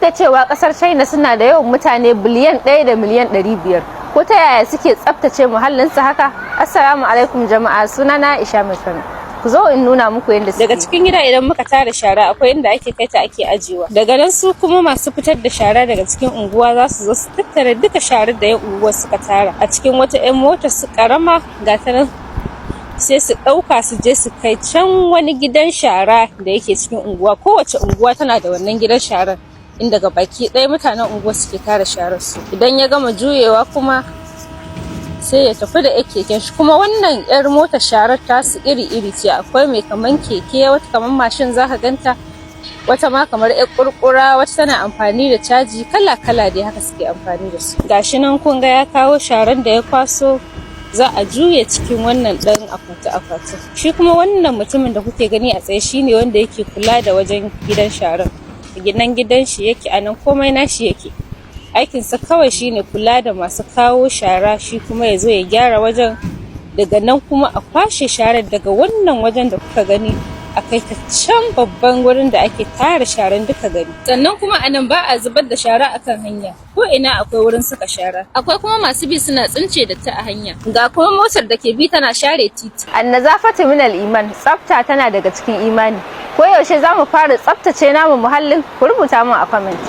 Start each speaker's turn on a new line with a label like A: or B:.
A: Da cewa kasar China suna da yawan mutane biliyan 1 da miliyan 500, ko ta yaya suke tsaftace muhallinsu haka? Assalamu alaikum jama'a, sunana Aisha Mai Kano. Ku zo in nuna muku yadda suke.
B: Daga cikin gida idan muka tara shara, akwai inda ake kai ta ake ajiyewa. Daga nan su kuma masu fitar da shara daga cikin unguwa za su zo su tattara duka sharar da 'yan unguwar suka tara a cikin wata 'yan mota su karama, ga ta nan, sai su ɗauka su je su kai can wani gidan shara da yake cikin unguwa. Kowace unguwa tana da wannan gidan sharar, inda ga baki ɗaya mutanen unguwa suke tara sharar su. Idan ya gama juyewa kuma, sai ya tafi da 'yar keken shi. Kuma wannan 'yar motar sharar tasu iri-iri ce: akwai mai kaman keke, wata kaman mashin zaka ganta, wata ma kamar 'yar kurkura, wata tana amfani da caji, kala-kala dai haka suke amfani da su. Gashi nan kun ga ya kawo sharan da ya kwaso, za a juye cikin wannan ɗan akwati-akwatin. Shi kuma wannan mutumin da kuke gani a tsaye shine wanda yake kula da wajen gidan sharan. Gidan gidan shi yake a nan, komai nashi yake. Aikinsa kawai shine kula da masu kawo shara, shi kuma ya zo ya gyara wajen. Daga nan kuma a kwashe sharar daga wannan wajen da kuka gani, a kai ta can babban wurin da ake tara sharan duka gari. Sannan kuma a nan ba a zubar da shara akan hanya, ko ina akwai wurin saka shara. Akwai kuma masu bi suna tsince datti a hanya. Ga kuma motar da ke bi tana share titi.
A: النظافة من الإيمان, tsafta tana daga cikin imani. Ko yaushe za mu fara tsaftace namu muhallin? Ku rubuta mun a comment.